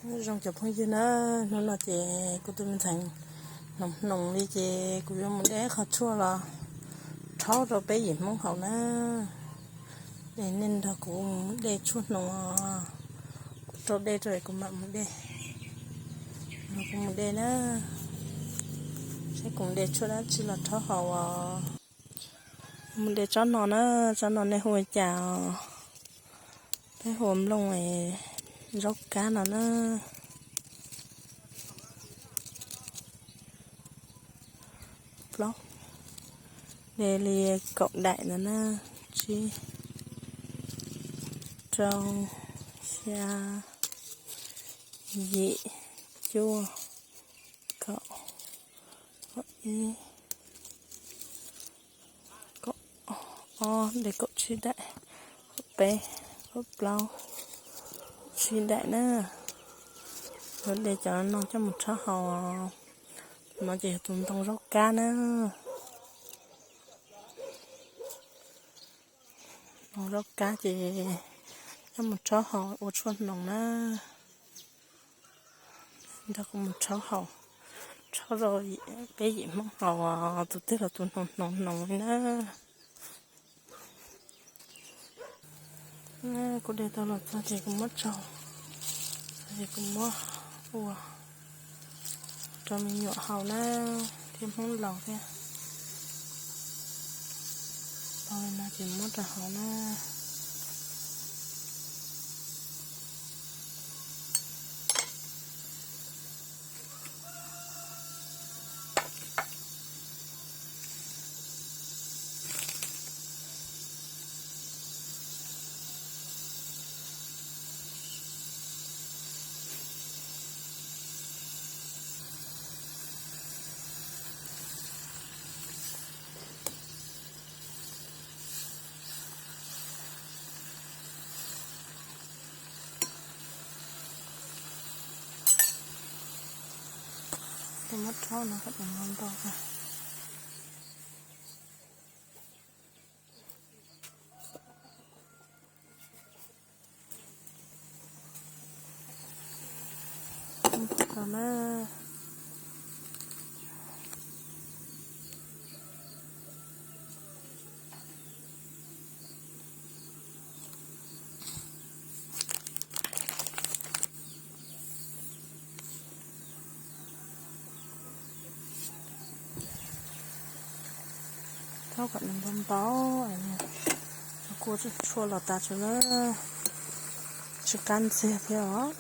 Zoo cov phooj ywg na, hnub no ces kuv tus me ntxhais hnoos hnoos li ces kuv yuav mus de qhov tshuaj los rhaub rau peb yim Hmoob haus na. Es nej nrog kuv mus de tshuaj hnoos os. Kuv rau dej rau kuv mam mus de. Nrog kuv mus de na. Saib kuv mus de tshuaj dab tsi los rhaub haus os. Mus de tsob no na, tsob no nej hu ua cas os? Peb hu ua nplooj zaub kab no na. Plaub, de li kaum daim no na, tsib, rau, xya, yim, cuaj, kaum, kaum ib, kaum ob, de kaum tsib daim, kaum peb, kaum plaub, tsib daim na. Yuav de cov no coj mus rhaub haus. No ces yog tus ntoo zaub kab na. Ntoo zaub kab ces coj mus rhaub haus ua tshuaj hnoos na. Nrog kuv mus rhaub haus, rhaub rau peb yim Hmoob haus, tus twg los tus hnoos hnoos hnoos li na. Kuv de tau los txog ces kuv muab tsau, ces kuv muab ua rau me nyuam haus na, thiab Hmoob laus thiab. Tau li no ces muab rau haus na. Muab rhaub no kom nws ntau ntau. Rhaub kom nws ntau ntau, cov kua tshuaj los tas tsuas na, tsis qab ntxiag thiab os.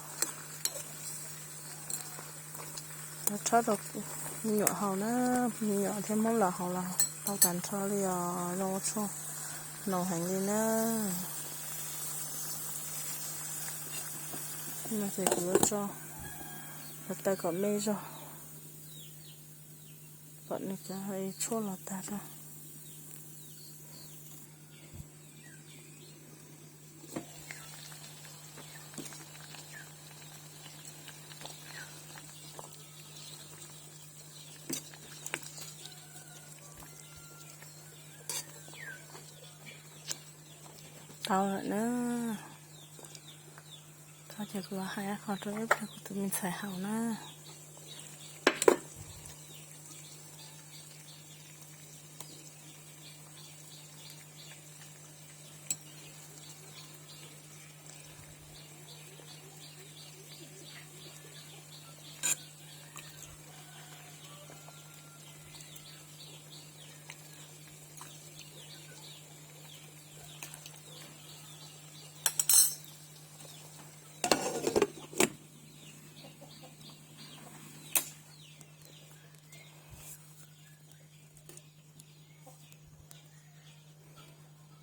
Rhaub rau me nyuam haus na, me nyuam thiab Hmoob laus haus los tau tag nrho li os, zoo ua tshuaj hnoos heev li na. No ces kuv yuav tso hluav taws kom me zog, kom nws cov tshuaj los tag tso. Tau lawm na. Txog ces kuv los hais qhov rau ib pliag kuv tus me ntxhais haus na.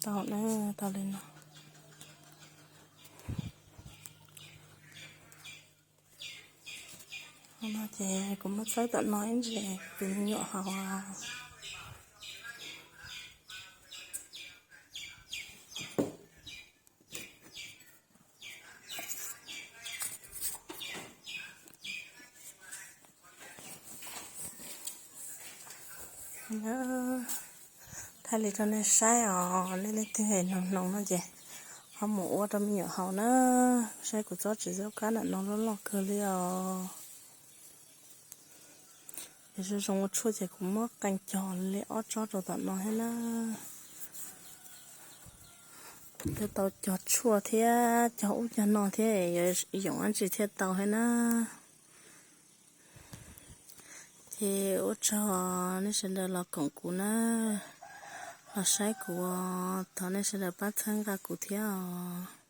Tau na, tau li no. No ces kuv muab txawb tom no ib ntsis, tus me nyuam haus. Thaij li rau nej saib os, nej leej twg hnoos hnoos no ces ho Mus ua rau me nyuam haus na. Saib kuv tsob txiv zaub qab ntawm no loj loj kawg li os. Yog zoo zoo ua tshuaj ces kuv muab qee cog li ob tsob rau tom no thiab na. Thiaj tau cog tshuaj thiab cog ub cog no thiab, yoom dab tsi thiaj tau thiab na. Ces ua tsaug nej sawv daws los koom kuv na, los saib kuv, thov nej sawv daws pab txhawb nqa kuv thiab os.